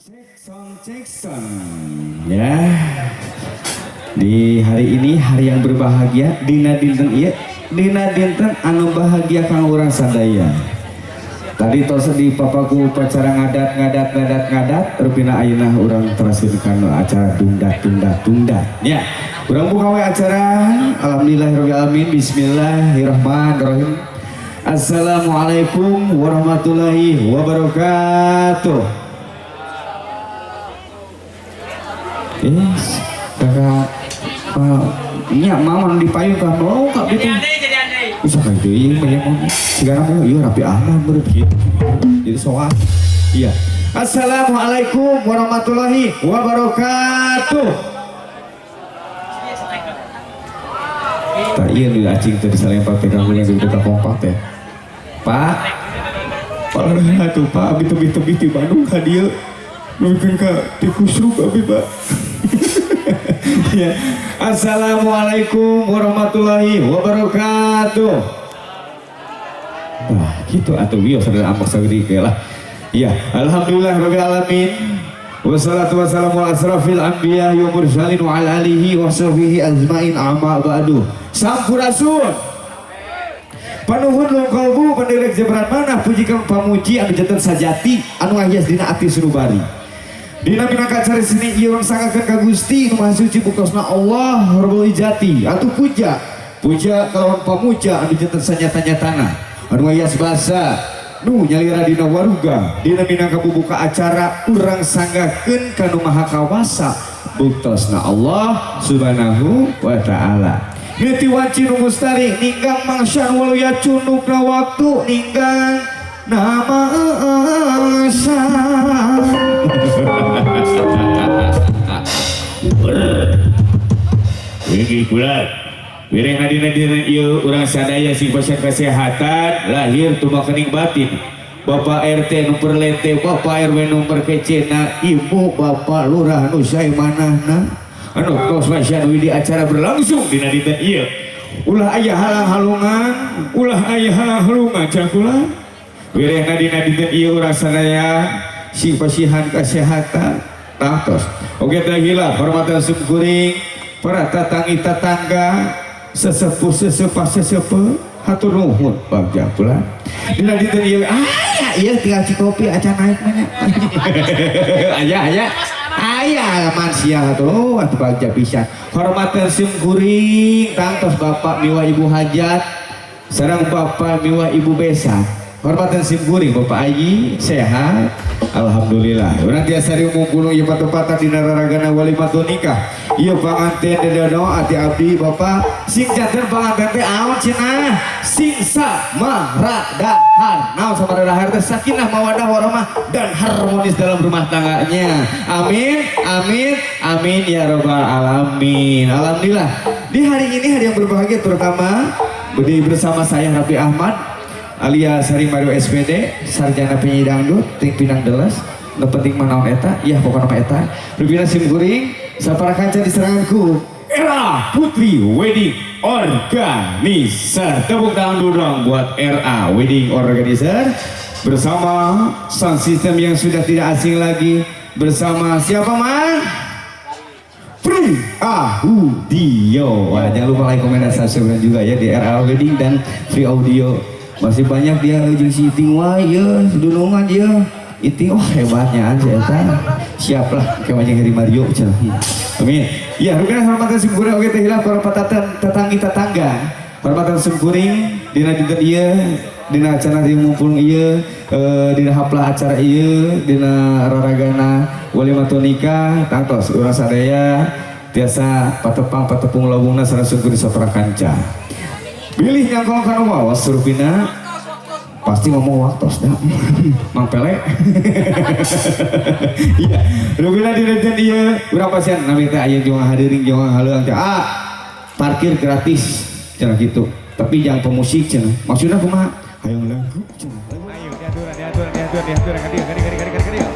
Cek sound ya. Di hari ini, hari yang berbahagia, dina dinten ieu, dina dinten anu bahagia kang urang sadaya. Tadi tos di papaku upacara ngadat ngadat ngadat ngadat, rupina ayeuna urang teraskeun acara tungdat tungdat tungdat. Ya, urang buka we acara. Alhamdulillahirabbil alamin. Bismillahirrahmanirrahim. Assalamualaikum warahmatullahi wabarakatuh. Yes, kakak, nya mama di payung kan mau kak gitu. Bisa kayak gitu, iya banyak mau. Sekarang mau, iya Raffi Ahmad baru gitu. Jadi soal, iya. Assalamualaikum warahmatullahi wabarakatuh. Tak iya nih acing tadi salempar teh kamu yang di dekat kompak teh. Pak, Pak tuh Pak, abi tebi-tebi di Bandung ka dieu. Mungkin ka tikusruk abi Pak. Ya. Assalamualaikum warahmatullahi wabarakatuh. Wah, gitu atuh wios ada ambek sagede ge lah. Ya, alhamdulillah rabbil alamin. Wassalatu wassalamu ala asrafil anbiya wa mursalin wa ala alihi wa sahbihi ajmain amma ba'du. Sampurasun. Panuhun lungkalbu pandirek jebran manah puji kang pamuji anu janten sajati anu ngahias dina ati sunubari. Dina minangka cari seni ieu urang sanggakeun ka Gusti nu Maha Suci buktosna Allah Rabbul Izzati atuh puja puja kalawan pamuja anu janten sanyata-nyatana anu ngahias basa nu nyalira dina waruga dina minangka bubuka acara urang sanggakeun ka nu Maha Kawasa buktosna Allah Subhanahu wa taala. Miti wanci nu mustari ninggang mangsa waluya cundukna waktu ninggang nama asa. Wigi bulan wireng adina dina ieu urang sadaya sing pasien kesehatan lahir tumakening batin. Bapak RT nu perlete, Bapak RW nu perkecena, Ibu Bapak Lurah nu saemanahna anu tos pasien widi acara berlangsung dina dinten ieu. Ulah aya halang-halungan, ulah aya halang-halungan cakula. Wireng dina dinten ieu urang sadaya sing pasihan kesehatan tangtos. Oke teh hilap hormatan simkuring para tatangi tetangga sesepuh sesepah sesepuh hatur nuhun bagja pula. Dina dinten ieu aya ieu tinggal cikopi acan naik mah nya. Aya aya aya mansia atuh atuh bagja pisan. Hormatan simkuring tangtos bapak miwa ibu hajat sareng bapak miwa ibu besan. Hormatan simkuring Bapak Ayi sehat alhamdulillah. Urang tiasa riung ieu patepatan dina raragana walimatun nikah. Ieu panganten dedono ati abdi Bapak sing janten panganten teh aon cenah sing samaradahar. Naon samaradahar teh sakinah mawadah warahmah dan harmonis dalam rumah tangganya. Amin amin amin ya robbal alamin. Alhamdulillah di hari ini hari yang berbahagia terutama bersama saya Raffi Ahmad alias Hari Mario SPD, sarjana penyanyi dangdut, ting pinang deles, nu penting mah naon eta, ya pokokna mah eta. Rupina sim kuring, sapara kanca diseranganku, Era Putri Wedding Organizer. Tepuk tangan dulu dong buat RA Wedding Organizer bersama sound system yang sudah tidak asing lagi bersama siapa mah? Free Audio. Wah, jangan lupa like, komen, dan subscribe juga ya di RA Wedding dan Free Audio. Masih banyak dia jeung si Iting wae ye, sedulungan ye. Iting wah hebatnya si eta. Siap lah kayak macam Heri Mario cenah. Amin. Ya, rupina hormatan simkuring oge teh hilap para patatan tetangi tetangga. Hormatan simkuring dina dinten ieu, dina acara di mumpung ieu, dina haplah acara ieu, dina raragana walimatun nikah tangtos urang sadaya tiasa patepang patepung lawungna sareng sungkur sapara kanca. Bilih nyangkol kana waos rupina pasti ngomong waktos dah. Mang Pele. Iya, rupina di dinten ieu urang pasien nami teh aya jeung hadirin jeung haleuang teh. Ah, parkir gratis cenah gitu. Tapi jangan pemusik cenah. Maksudna kumaha? Hayang lagu cenah. Ayo diaturan diaturan diaturan diaturan ka dieu ka dieu ka dieu ka dieu.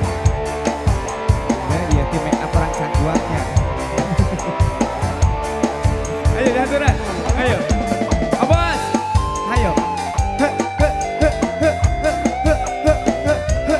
Nah, ieu teh make up rancang kuatnya. Ayo diaturan. Ayo. Awas. Ayo. He he he he he he he he he.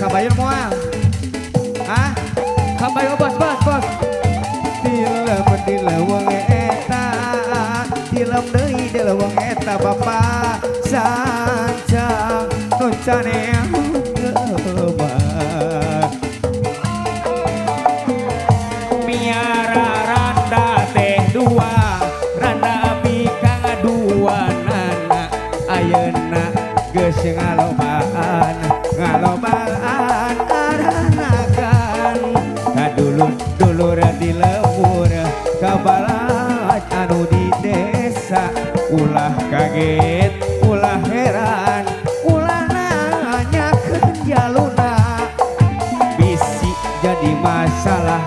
Kabayun moal. Hah? Kabayun bos bos bos. Tilem dileweng eta, tilem deui dileweng eta bapak sancang nu caneang gebar. Miara randa teh dua, randa bikang dua nana, ayeuna geus ngalobaan, ngalobaan aranakan. Kadulur-dulur di lembur, kabalat anu di desa, ulah kaget, ulah heran, ulah nanyakeun jaluna. Bisi jadi masalah,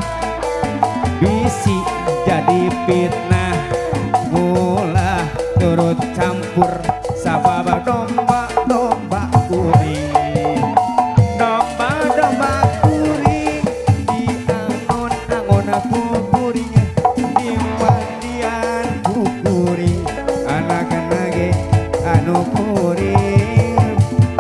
bisi jadi fitnah, ulah turut campur sabab domba-domba kuring, domba-domba kuring diangon-angon aku kuring, di mandian ku kuring, anak-anak ge anu kuring,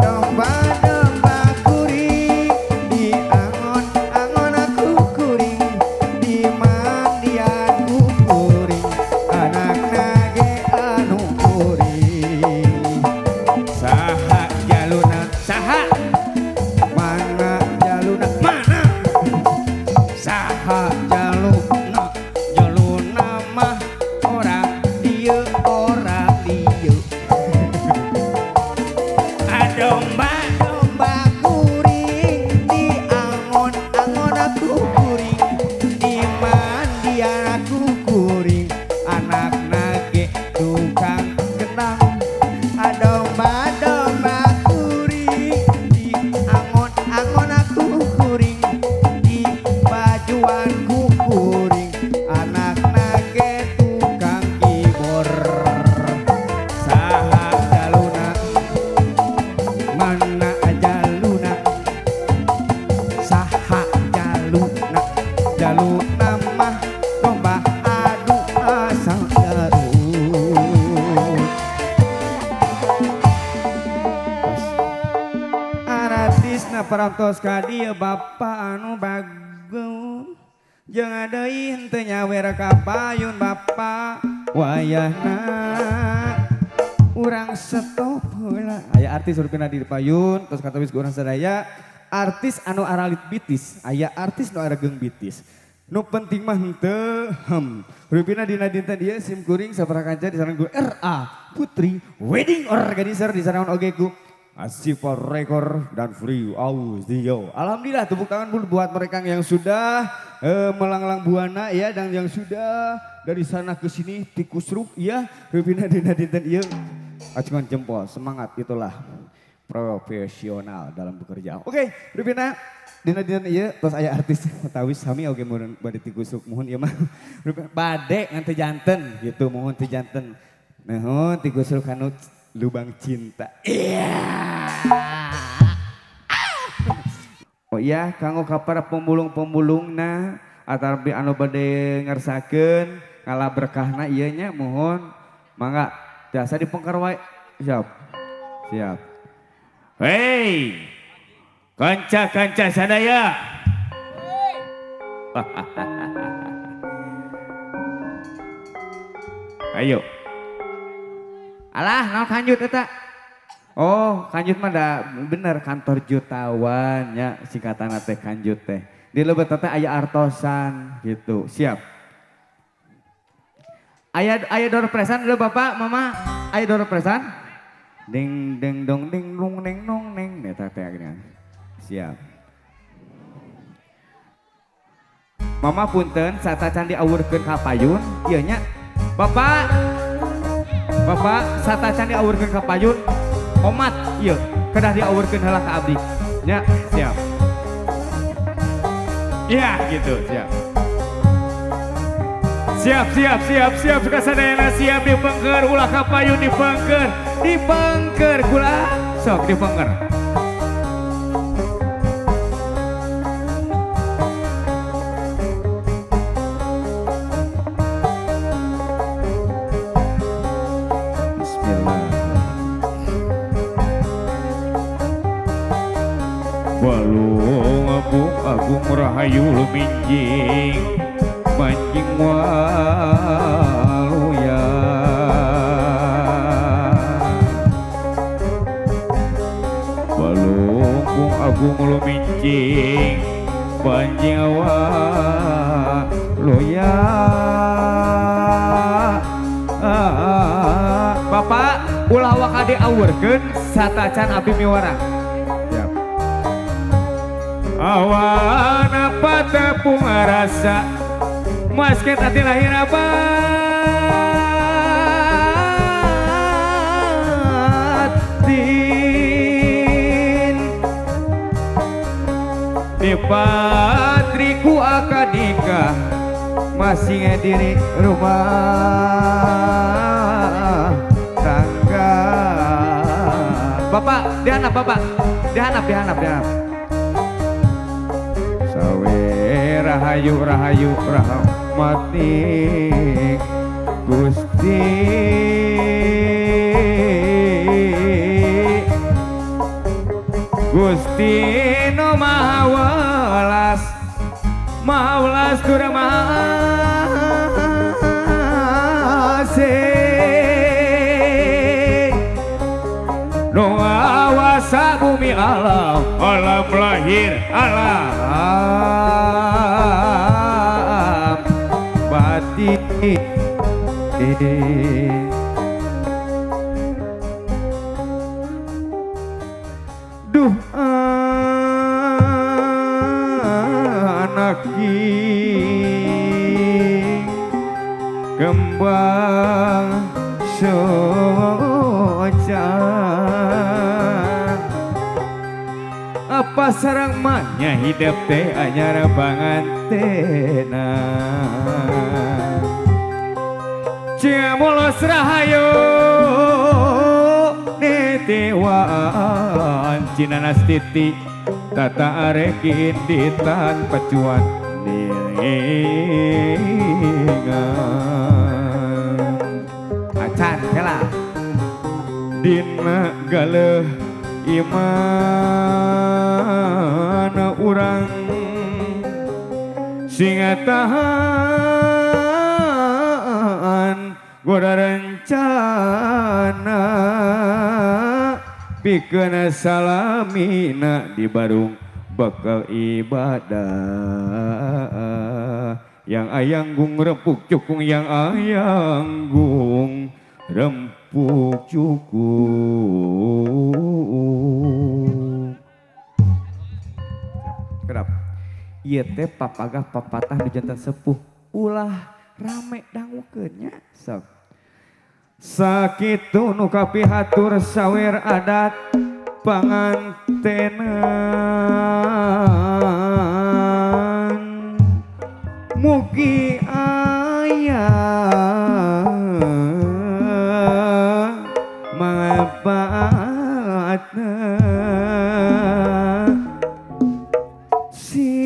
domba-domba kuring diangon-angon aku kuring, di mandian ku kuring, anak-anak ge anu kuring. Saha jaluna, saha mana jaluna, mana saha jaluna, jaluna mah orang dieu ora dieu. Domba domba kuring diangon-angon aku kuring, di mandian aku kuring, anak ge tukang kendang. Domba domba kuring diangon-angon aku kuring, di bajuan ku kuring, anak ge tukang kibor. Saha jaluna, mana jaluna, saha jaluna, jaluna mah domba adu asal Garut. Aratisna parantos ka dieu bapa anu bagus, jeung deui henteu nyawer ka payun bapa wayahna urang stop heula. Aya artis rupina di payun terus katawis ku urang sadaya, artis anu aralit bitis, aya artis nu arageung bitis. Nu penting mah henteu hem. Rupina dina dinten ieu sim kuring saparakanca disarangan ku RA Putri Wedding Organizer disarangan oge ku Asifa Rekor dan Free Audio. Alhamdulillah tepuk tangan pun buat mereka yang sudah melanglang buana ya, dan yang sudah dari sana ke sini tikusruk ya. Rupina dina dinten ieu acungan jempol, semangat, itulah profesional dalam bekerja. Oke, rupina dina dinten ieu tos aya artis Betawi sami oge mun bade tikusruk muhun ieu mah. Rupina bade ngan teu janten gitu, muhun teu janten. Nuhun tikusruk anu lubang cinta. Iya. Oh iya, kanggo ka para pemulung-pemulungna atawi anu bade ngersakeun ngala berkahna ieu nya mohon mangga jasa dipengker wae. Siap. Siap. Hei, kanca-kanca sadaya. Ayo. Alah, naon kanjut eta? Oh, kanjut mah da bener kantor jutawan nya singkatanna teh kanjut teh. Di lebet teh aya artosan gitu. Siap. Aya aya dor presan udah Bapak, Mama? Aya dor presan? Ding ding dong ding dong ding dong ding eta teh gini. Siap. Mama punten satacan diawurkeun ka payun ieu nya. Bapak Bapak satacan diawurkeun ka payun omat ieu kedah diawurkeun heula ka abdi nya. Siap. Ya gitu, siap. Siap siap siap siap suka sadayana siap dipengker ulah ka payun dipengker, dipengker kula sok dipengker. Bismillah. Walu Rahayu luminjing manjing waluya. Balungkung agung lumincing panjing waluya. Bapak ulah waka diawurkeun satacan abdi miwarang. Siap. Awan apa tepung rasa masket ati lahir apa batin di patriku akad nikah masih diri rumah tangga. Bapak dihanap, bapak dihanap, dihanap, dihanap. Sawe rahayu rahayu rahmati Gusti Gusti no maha welas maha welas tur maha asih no awasa bumi alam alam lahir alam batin. Duh anak kembang soca apa sarang mahnya hidup teh anyar pangantena Ciamulos rahayu nitiwan cinanas titi tata arekin ditan pecuan nilingan acan kela dina galeuh imana urang singa tahan goda rencana pikeun salamina di barung bakal ibadah yang ayang gung rempuk cukung yang ayang gung rempuk cukung. Kerap ieu teh papagah papatah nu jantan sepuh ulah rame dangukeun nya sok. Sakitu nu kapihatur sawer adat pangantenan mugi aya manfaatna sifat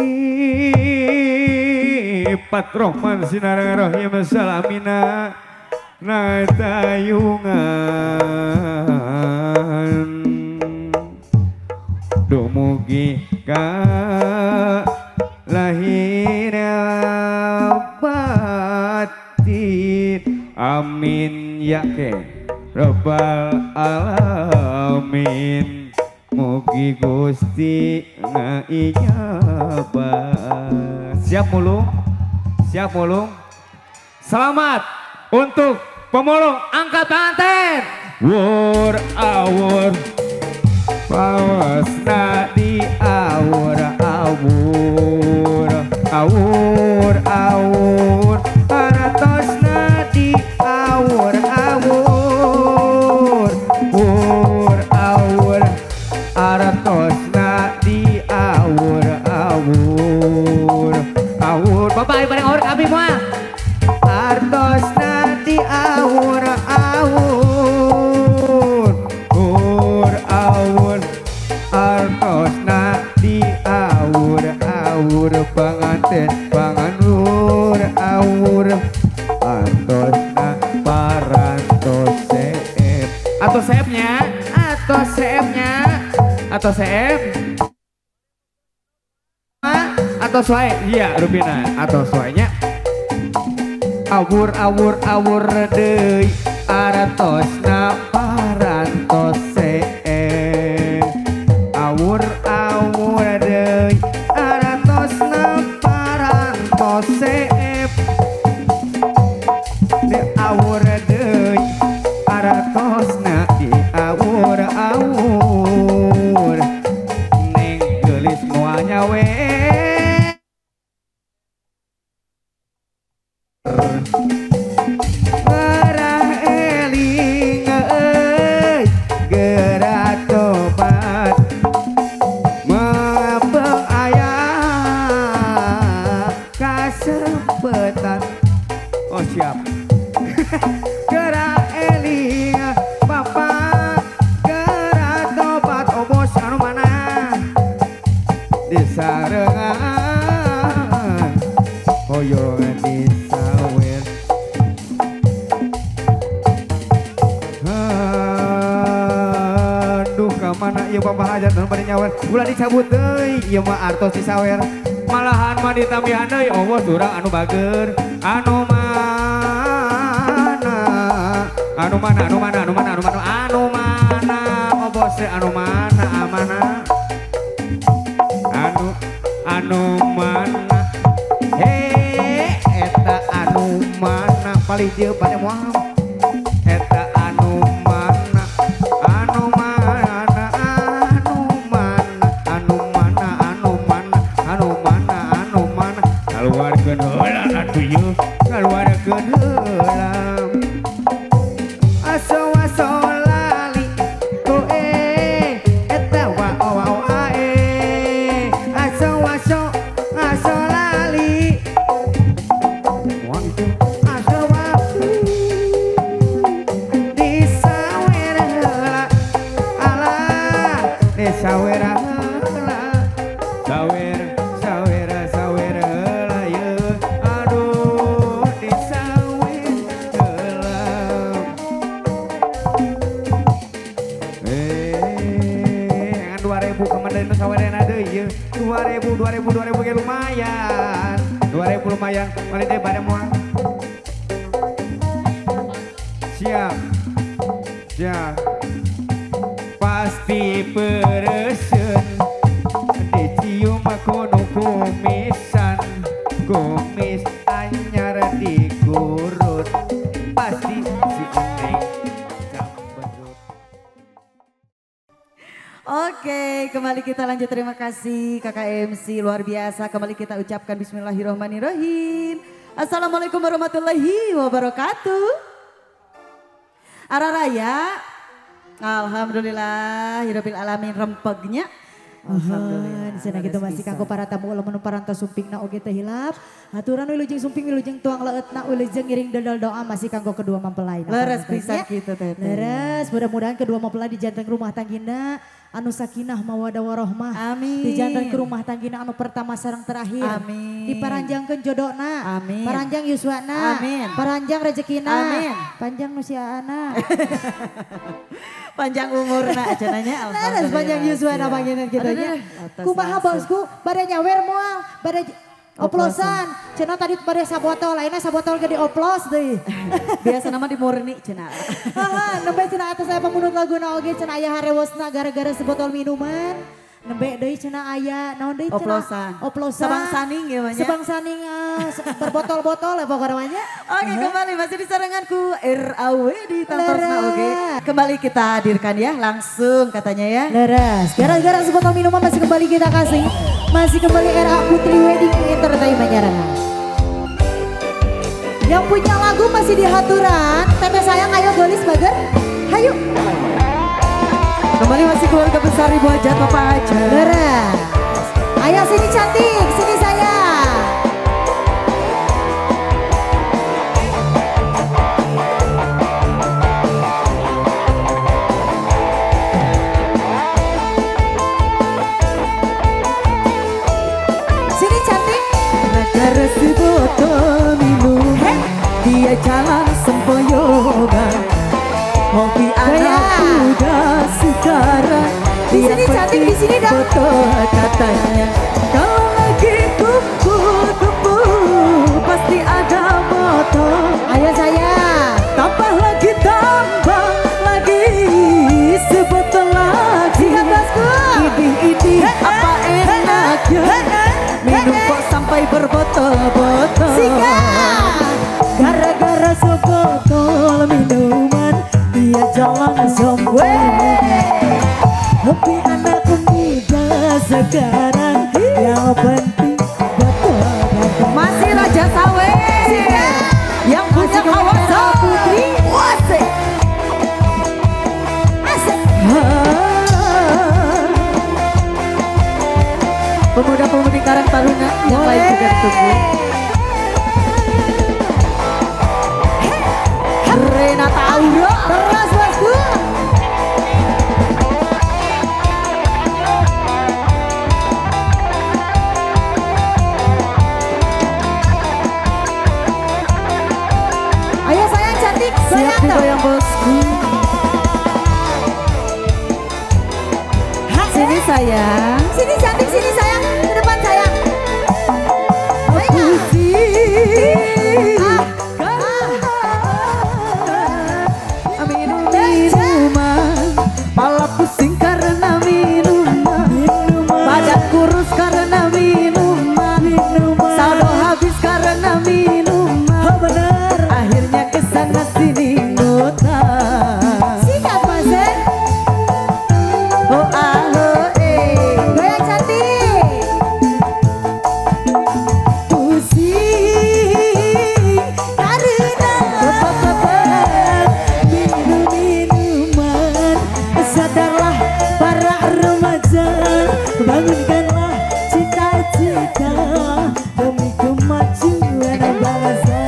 Rohman sinareng Rohim salamina natayungan dumugi ka lahir batin amin ya ke robbal alamin mugi Gusti ngaijabah. Siap mulung, siap mulung. Selamat untuk pemulung angkat panten. Wur awur pawasna di awur awur awur awur paratosna di awur awur wur awur aratosna di awur awur awur. Bapak bareng awur kami moal artosna di awur awur wur awur artosna di awur awur panganten panganur awur artosna parantos seep atau seepnya atau seepnya atau seep atau Atos wae, iya rupina atos wae nya. Awur awur awur deui artosna parantos awur awur deui artosna parantos di awur deui artosna di awur awur neng geulis moal nyawe. Gerah eling euy geura tobat mapeng aya kasempetan. Oh siap. Geura eling bapak geura tobat obos anu mana disarengan hoyong disawer. Aduh kamana ieu bapak hajat anu bade nyawer ulah dicabut deui ieu mah artos disawer malahan mah ditambihan deui obos urang anu bager anu mana anu mana anu mana anu mana anu mana anu mana obos anu mana amana anu anu mana he eta anu mana palih dieu bade moal eta anu mana anu mana anu mana anu mana anu mana anu mana anu mana kaluarkeun heula atuh ieu kaluarkeun heula aso aso lali koe eta wa o wa o ae aso aso aso lali moal itu aso wa disawer heula alah disawer heula sawer sawer sawer heula ye aduh disawer heula. Ngan 2000 kemana nu sawerna deui ye 2000 2000 2000 ge lumayan 2000 lumayan mali teh bade moal siap siap pasti peresen dicium kono kumisan kumis anyar dikurut pasti si Neng cemberut. Oke, kembali kita lanjut. Terima kasih Kakak MC luar biasa. Kembali kita ucapkan bismillahirrohmanirrohim. Assalamualaikum warahmatullahi wabarakatuh. Araraya, alhamdulillah, hirobil alamin rempegnya. Alhamdulillah. Di sana gitu masih kanggo para tamu lamun parantos sumpingna oge teh hilap. Aturan wilujeng sumping wilujeng tuang leutna wilujeng ngiring dodol doa masih kanggo kedua mempelai. Leres pisan kitu teh. Leres, mudah-mudahan kedua mempelai dijanten rumah tanggina anu sakinah mawadah warohmah. Amin. Dijanten ke rumah tanggina anu pertama sareng terakhir. Amin. Diparanjangkeun jodona. Amin. Paranjang yuswana. Amin. Paranjang rezekina. Amin. Panjang nusiaana. Panjang umurna acananya alhamdulillah. Leres panjang yuswana panggilna kitu nya. Kumaha bosku bade nyawer moal, bade oplosan. Cenah tadi bade sabotol, ayeuna sabotol ge dioplos deui. Biasa nama dimurni cenah. Haha, nembe cenah atas aya pamunut laguna oge cenah aya harewosna gara-gara sebotol minuman. Nembe deui cenah aya naon deui cenah? Oplosan. Oplosan. Sebangsaning ya mah nya. Sebangsaning berbotol-botol ya pokoknya mah nya. Oke, kembali masih di saranganku RAW di Tantosna oge. Kembali kita hadirkan ya langsung katanya ya. Leres. Gara-gara sebotol minuman masih kembali kita kasih. Masih kembali RA Putri Wedding Entertainment nyarangan. Yang punya lagu masih di haturan. Teteh sayang ayo gelis bager. Hayu. Kembali masih keluarga besar Ibu Hajat Bapak Hajat. Leres. Ayo sini cantik, sini sayang. Sini cantik. Gara-gara si botol minum, dia jalan sempoyongan. Hobi anak muda sekarang. Di sini cantik, di sini dah. Foto katanya kalau lagi kumpul botol. Ayo sayang. Tambah lagi sebotol lagi. Siap bosku. Idih apa enaknya minum kok sampai berbotol-botol. Sikat. Gara-gara sebotol minuman dia jalan sombong. Hobi anak muda sekarang yang penting botol. Masih Raja Sawe yang punya kawasan Putri. Wasik. Asik. Pemuda-pemudi Karang Taruna yang lain juga ditunggu. Renata Aura. Terus bosku. Ayo sayang cantik, Siap goyang dong. digoyang bosku. Sini sayang. Sini cantik, sini sayang, ke depan sayang. Goyang. Pusing minum minuman, pala pusing karena minuman, badan kurus karena minuman, saldo habis karena minuman. Oh benar. Akhirnya kesana sini ngutang. Sikat mas. Oh ah oh eh. Goyang cantik. Pusing karena minum minuman. Sadarlah para remaja, bangunkanlah cita-cita demi kemajuan bangsa.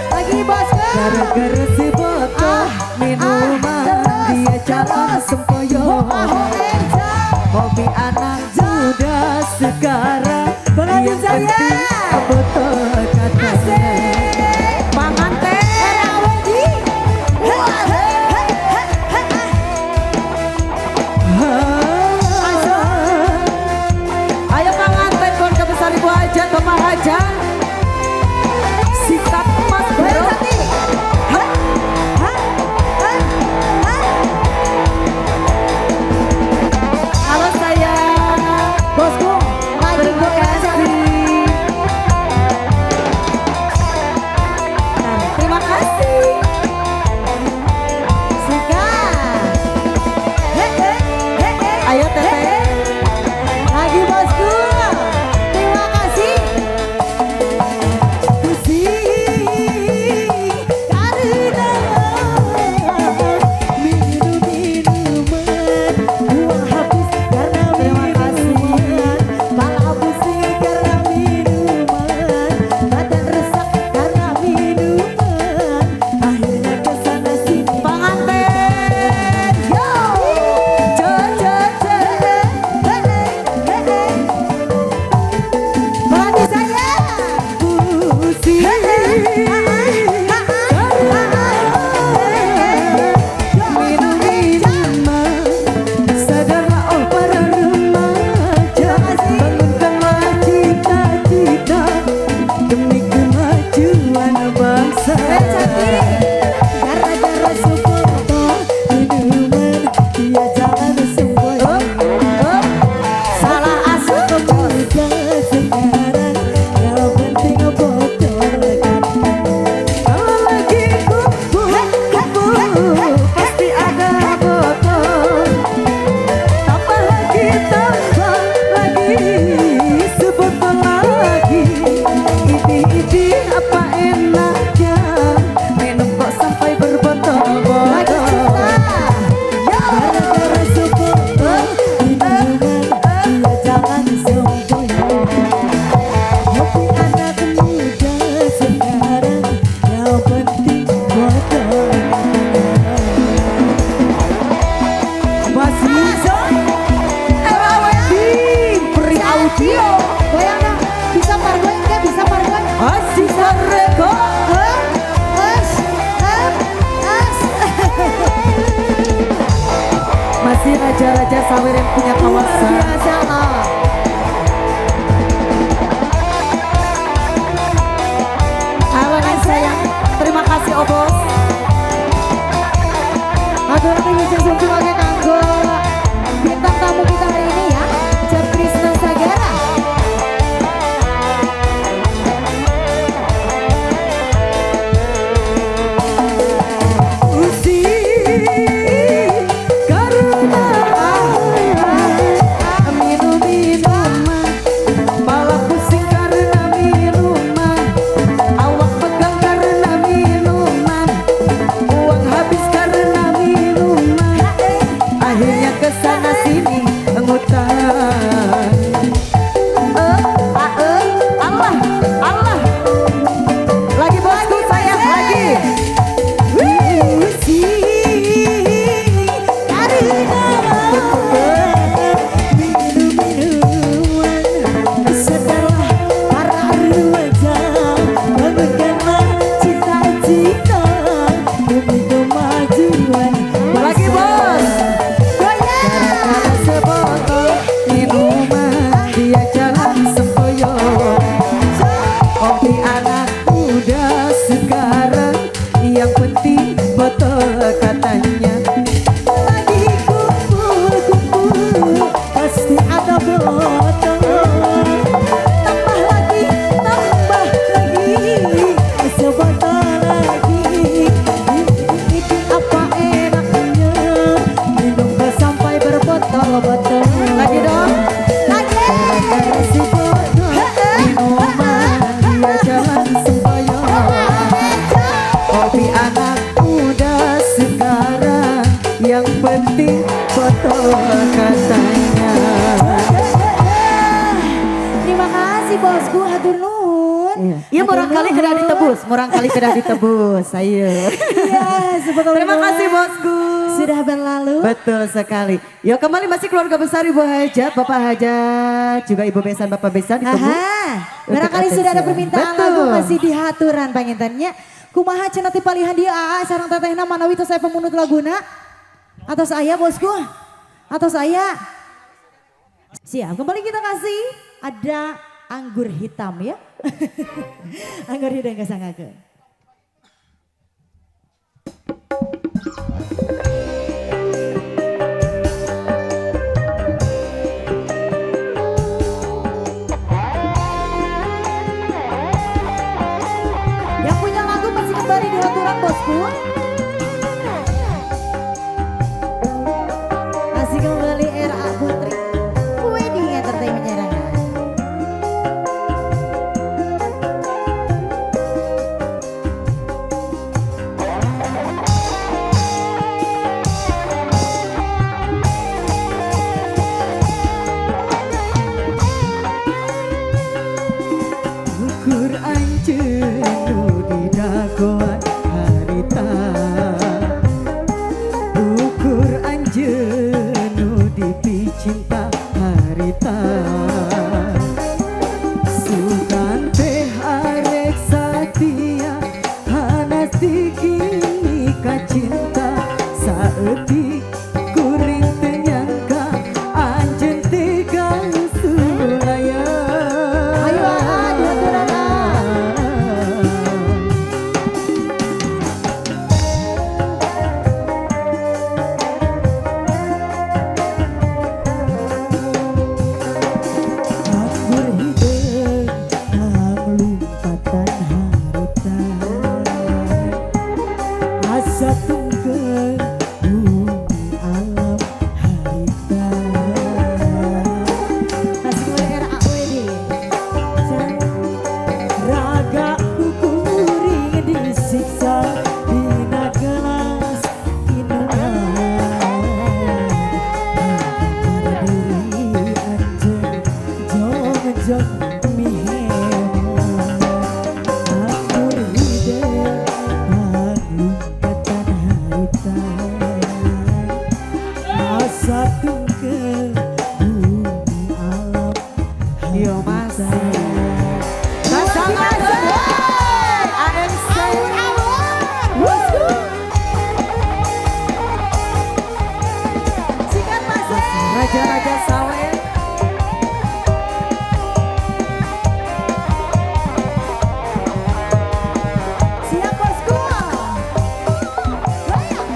Lagi bosku. Gara-gara si botol minuman terus, dia jalan terus. sempoyong. Oh, eh, Hobi anak muda sekarang Pengantin yang saya. penting botol katanya. Asik. Panganten. Era-wedi. Ayo panganten keluarga besar Ibu Hajat, Bapak Hajat. Sikat Mas Goyang Bro. cantik. Ha, ha, ha, ha. Halo sayang. Bosku, lagi Terima goyang kasih. cantik. Terima kasih. Sikat. Ayo Teteh. Lagi bosku. Terima kasih. Pusing karena minum minuman, uang habis karena Terima kasih. minuman, pala pusing karena minuman, badan rusak karena minuman, akhirnya kesana sini. Panganten. Yo. Ce ce ce. Pelatih saya. Pusing minum minuman, sadarlah oh para remaja, bangunkanlah cita-cita demi kemajuan bangsa. Cantik. Gara-gara sebotol minuman dia jalan sempoyong. Up, up. Salah asup. Muda sekarang yang penting botol Kalau lagi kumpul, kumpul, pasti ada botol. Tambah lagi, sebotol lagi. Idih-idih apa enaknya, minum kok sampai Lagi berbotol-botol. cinta. Gara-gara sebotol minuman dia jalan sempoyong. Hobi anak muda sekarang yang penting botol. Masih Era Wedding, Pri Audio, Goyang dong. Bisa pargoy enggak? Bisa pargoy? Asik Reko. Es, em, es. Masih raja-raja sawer yang punya Luar kawasan. biasa. Ah. Halo Neng sayang. Wilujeng sumping oge kanggo bintang tamu kita hari ini ya, Cep Krisna Sagara. Pusing karena minum-minuman, malah pusing karena minuman, awak pegang karena minuman, uang habis karena minuman, akhirnya kesana sini ngutang. Allah, Allah, lagi bosku sayang lagi. Pusing karena minum-minuman, sadarlah para remaja, bangunkanlah cita-cita demi kemajuan. Lagi bos. Gara-gara sebotol minuman dia jalan sempoyong. Kopi anak muda sekarang yang penting botol katanya. Lagi kumpul-kumpul pasti ada botol. Tambah lagi, sebotol lagi. Itu apa enaknya minum sampai berbotol-botol. Lagi dong. Lagi. Gara-gara si botol minuman dia jalan sempoyong. Kopi anak muda sekarang yang penting botol katanya. Terima kasih bosku, hatur nuhun. Iya, murang kali kedah ditebus, murang kali kedah ditebus. Ayo. Iya, sebotol Terima minuman. kasih bosku. Sudah berlalu. Betul sekali. Yuk kembali masih keluarga besar Ibu Hajat, Bapak Hajat, juga Ibu Besan, Bapak Besan ditunggu. Aha, barangkali sudah ada permintaan Betul. lagu masih di haturan pangintennya. Kumaha cenah ti palihan dia aa sareng tetehna manawi tos saya pemunut laguna. Atos aya bosku? Atos aya? Siap, kembali kita kasih ada anggur hitam ya. Anggur hitam kesanggakeun. Yang punya lagu masih kembali di haturan bosku. Masih kembali RA Putri Wedding Entertainment Nyerangan. Ukur anjeun nu didagoan harita, ukur anjeun nu dipicinta harita. Sugan teh arek satia hanas dikini ka cinta, saeutik kuring teu nyangka anjeun tega sulaya. Ayo aa di haturan aa. Anggur hideung panglumpatan harita, asa tungkeun bumi alam harita. Masih kembali RA Wedding. Raga kukuring disiksa dina gelas minuman. Diri anjeun jong-jong miheman. Anggur hideung panglumpatan harita, asa tungkeun bumi alam Yo masih. Sama AMC. Sikat masih. Raja-raja sawe. Siap bosku. Goyang.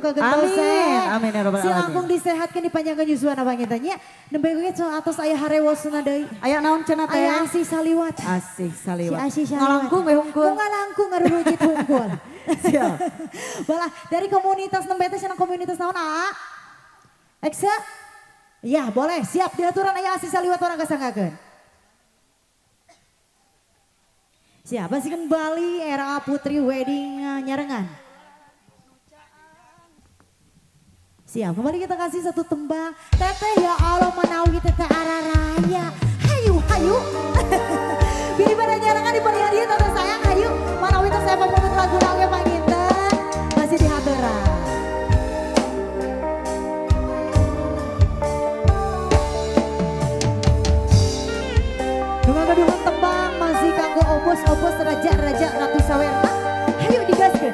kagentos. Amin. Amin ya rabbal Si alamin. langkung disehatkeun dipanjangkeun yuswana panginten nya. Nembe ge atos aya harewosna deui. Aya naon cenah teh? Aya asih saliwat. Asih saliwat. Si asih saliwat. Ngalangkung we hungkul. Ngalangkung ngarurujit hungkul. Siap. Balah dari komunitas nembe teh cenah komunitas naon A? Eksa? Ya boleh siap diaturan aya asih saliwat orang kasanggakeun. Siapa sih kembali era Putri Wedding Nyarengan. Siap, kembali kita kasih satu tembang. Teteh ya Allah manawi teteh araraya. Hayu, hayu. Pilih pada Nyarengan di pagi hari teteh sayang hayu. Manawi teteh saya pemungut lagu nawe panginten. Masih di haturan. Dengan tembang masih kanggo obos-obos raja-raja Ratu Sawerna. Hayu digaskeun.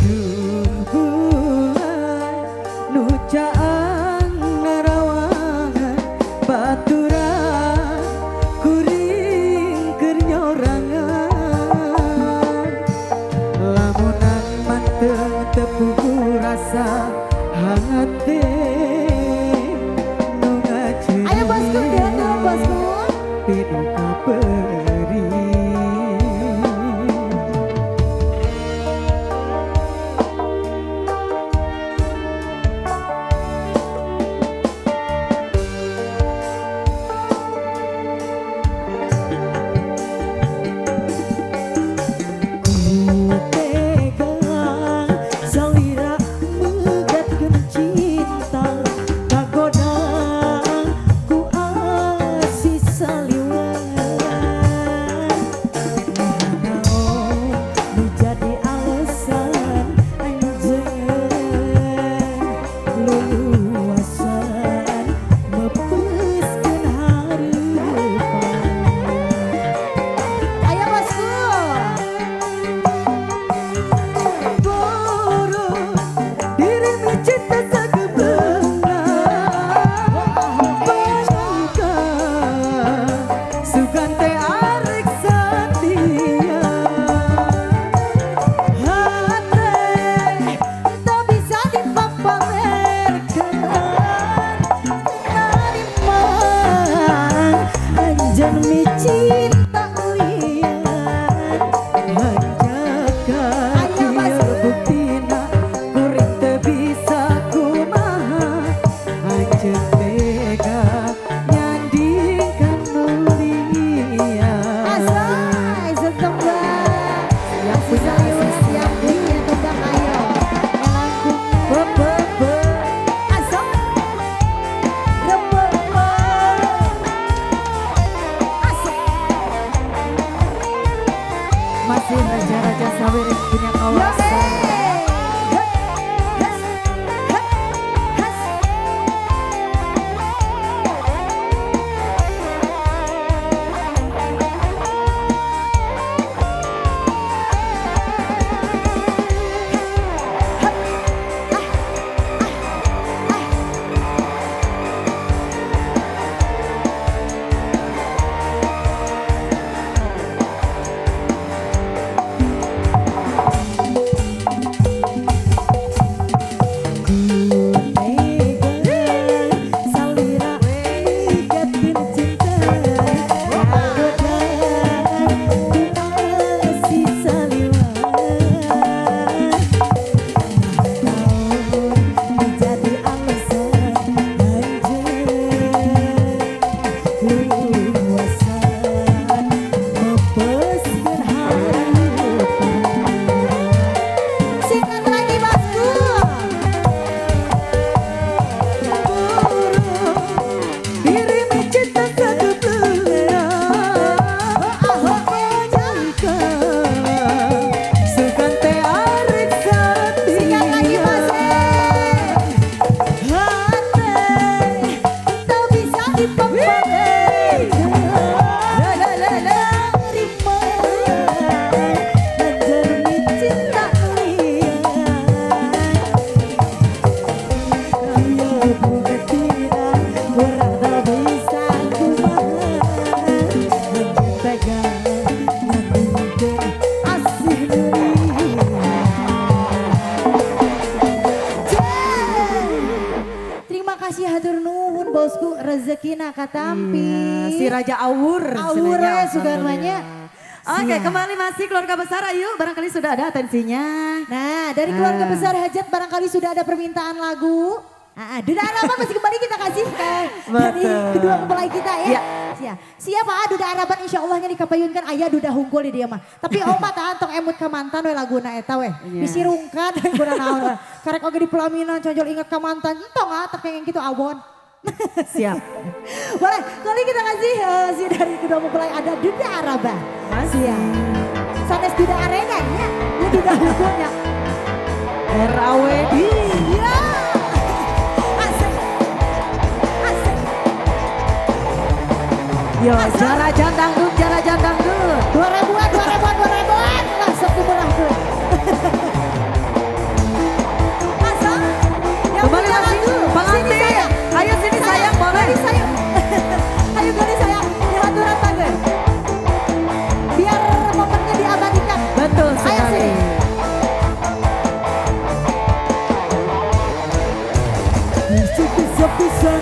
Duh bulan nu caang narawangan baturan kuring keur nyorangan lamunan manteu tepugu rasa hate nu ngaceuri. Ayo bosku diaturan bosku. Pinu kaperi. Ku tega salira megatkeun cinta kagoda ku asih saliwat naon nu jadi alasan anjeun luluasan mepeskeun hareupan. Ayo bosku. Boro dirimu cinta sagebelah Panangka sugan teh arek satia hate Tak bisa dipapamerkeun. kasih, hatur nuhun bosku, rezekina katampi. Iya, si Raja Awur. Awur cenahnya, ya, sugan mah nya. Oke, Siap. Kembali masih keluarga besar, ayo barangkali sudah ada atensinya. Nah, dari keluarga Ah. besar hajat barangkali sudah ada permintaan lagu. Ah, ah, Duda Araban masih kembali kita kasih ke dari kedua mempelai kita ya. Ya. Siap. Siapa ah Duda Araban insya Allahnya dikapayunkan aya Duda hungkul di dia mah. Tapi oma tahan tong emut ka mantan we laguna eta we. Iya. Bisi rungkad guna naon. Karek oge di pelaminan cojol inget ka mantan. Entong ah teu pengen gitu awon. Siap. Boleh, kali kita kasih si dari kedua mempelai ada Duda Araban. Siap. Sanes Duda Arena ya. Ini Duda hungkulnya. RAWD. Iya. Asik. Asik. Yo, jarajan dangdut, jarajan dangdut. 2000-an, 2000-an, 2000-an. Lah, satu murah tuh. Asal. Yang Kembali punya lagi, lagu. Sini pengantin. sayang. Ayo sini sayang, boleh. Gadis sayang. Ayo gadis sayang. Dihaturan pagar. Biar momennya diabadikan. Betul Ayo sekali. sini. Bisa-bisa.